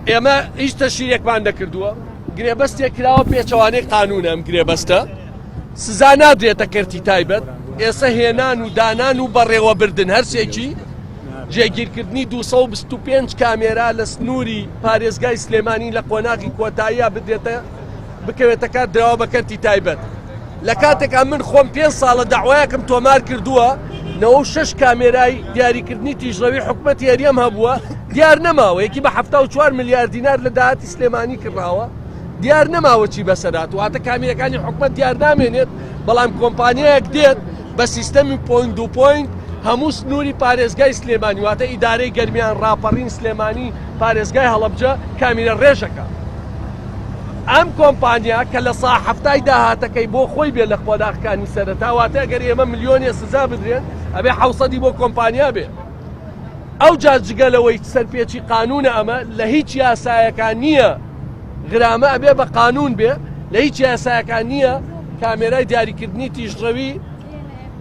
ئێمە هیچ تەشیرێکمان نەکردووە، گرێبەستێک کراوە پێچەوانەی قانونە ئەم گرێبەستە سزا نادرێتە کەرتی تایبەت، ئێسە هێنان و دانان و بەڕێوەبردن هەرسێکی جێگیرکردنی 225 کامێرا لە سنووری پارێزگای سلێمانی لە قۆناغی کۆتاییە بدرێتە بکەوێتە کار دراوە بە کەرتی تایبەت لە کاتێکا من خۆم پێ ساڵە داوایەکم تۆمار کردووە 96 کامێرای دیاریکردنی تیژڕەوی حکومەتی هەرێم هەبووە دیار نەماوە یەکی بە 74 ملیار دینار لە داهاتی سلێمانی کڕاوە دیار نەماوە چی بەسەرات واتە کامیرەکانی حکومەت دیار نامێنێت بەڵام کۆمپانیایەک دێت بە سیستەمی point to point هەموو سنووری پارێزگای سلێمانی واتە ئیدارەی گەرمیان ڕاپەڕین سلێمانی پارێزگای هەڵەبجە کامیرە ڕێژەکە ئەم کۆمپانیا کە لە سا حەفتای داهاتەکەی بۆ خۆی بێ لە قۆناغەکانی سەرەتا واتە ئەگەر ئێمە ملیۆنێ سزا بدرێن ئەبێ حوسەدی بۆ کۆمپانیا بێ ئەو جا جگە لەوەی سەرپێچی قانونە ئەمە لە هیچ یاسایەکان نییە غرامە ئەبێ بە قانون بێ لە هیچ یاسایەکان نییە کامێرای دیاریکردنی تیژڕەوی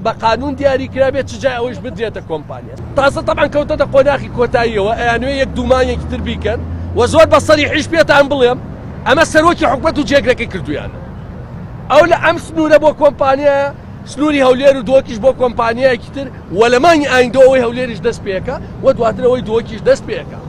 بە قانون دیاری کرابێت چ جای ئەوەیش بدرێتە کۆمپانیا تازە تەبعەن کەوتەتە قۆناخی کۆتاییەوە ئەیانوێ یەک دوو مانگێکی تر بیکەن و زۆر بە سەریحیش پێتان بڵێم ئەمە سەرۆکی حکومەت و جێگرەکەی کردویانە ئەو لە ئەم سنوورە بۆ کۆمپانیا سنووری هەولێر و دۆکیش بۆ کۆمپانیایەکی تر و لە مانگی ئایندەوەی هەولێریش دەست پێکە و دواترەوەی دۆکیش دەست پێکە.